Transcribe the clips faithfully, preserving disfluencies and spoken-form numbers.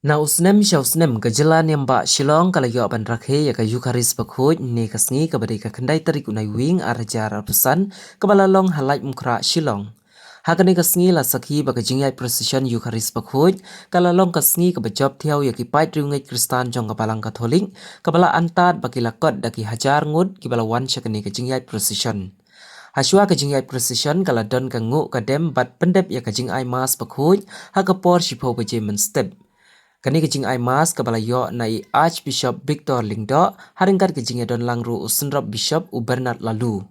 Na u snem sha u snem, ka jylla niam bah Shillong ka la ïoh ban rakhe ïa ka Eucharist bakhuid ne ka sngi kaba dei ka khyndai tarik u Naiwieng ar hajar arphew san, kaba la long ha Laitumkhrah, Shillong. Ha kane ka sngi la sakhi ba ka jingïaid procession Eucharist bakhuid ka la long ka sngi kaba jop thiaw ïa ki paid riewngeit Khristan jong ka Balang Katholik, kaba la antad ba ki la kot da ki hajar ngut kiba la wan sha kane ka jingïaid procession. Hashwa ka jingïaid procession ka la don ka nguh ka dem bad pyndep ïa ka jingai mass bakhuid ha ka por shiphew baje mynstep. Kane ka jingai mass kaba la ïoh na i Archbishop Victor Lyngdoh, ha ryngkat ka jingïadon lang ruh u synrop Bishop u Bernard Laloo.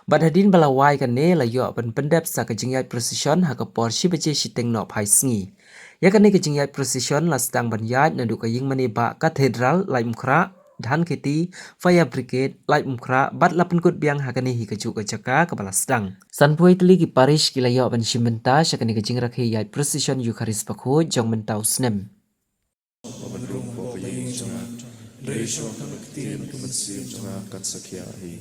Bad hadien ba la wai kane la ïoh ban pyndep sa ka jingïaid procession ha ka por shi baje shiteng nohphai sngi. Ïa kane ka jingïaid procession la sdang ban ïaid naduh ka ïingmane bah Cathedral, Laitumkhrah, Dhankheti, Fire Brigade, Laitumkhrah, bad la pynkut biang ha kane hi kajuh ka jaka kaba la sdang. Sanphew tylli ki parish ki la ïoh ban shim bynta sha kane ka jingrakhe ïaid procession Eucharist bakhuid jong mynta u snem. Ba ban rung hapoh ka ïing jong nga, hynrei shuwa ka ktien ka mynsiem jong nga kan sa khiah hi.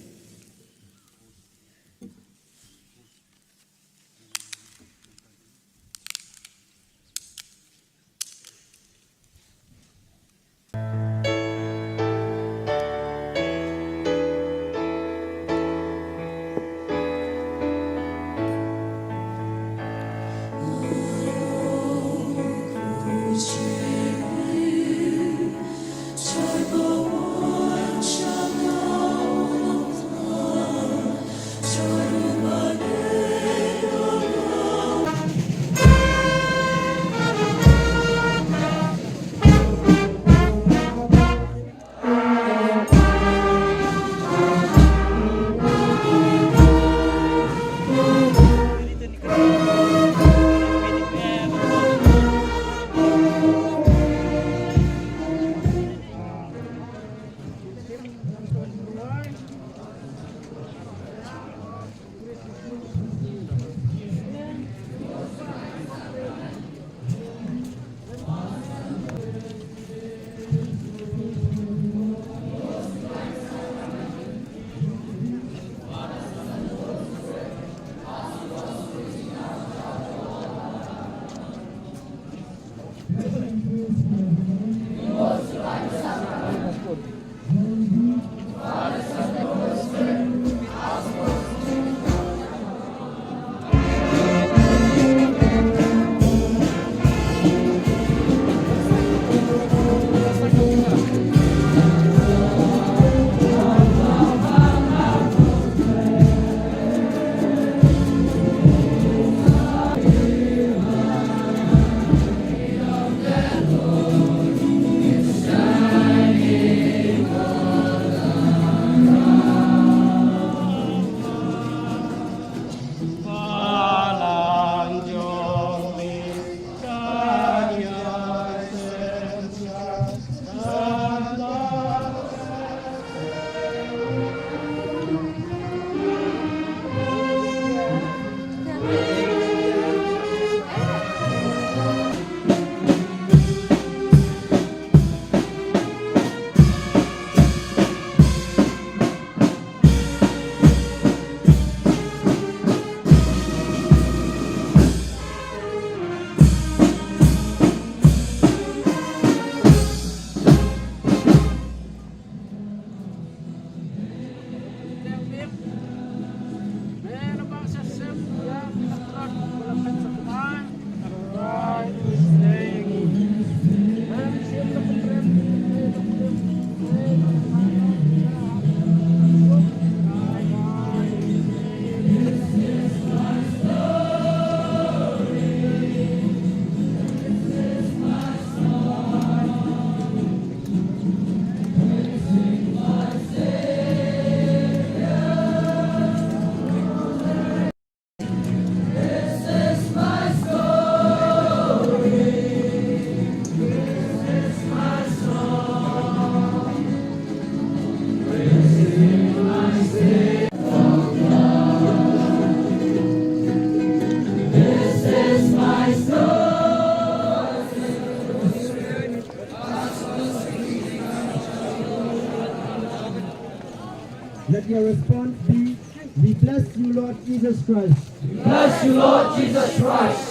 Let your response be, "We bless you, Lord Jesus Christ." We bless you, Lord Jesus Christ.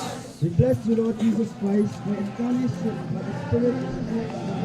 We bless you, Lord Jesus Christ, for incarnation, for the Spirit.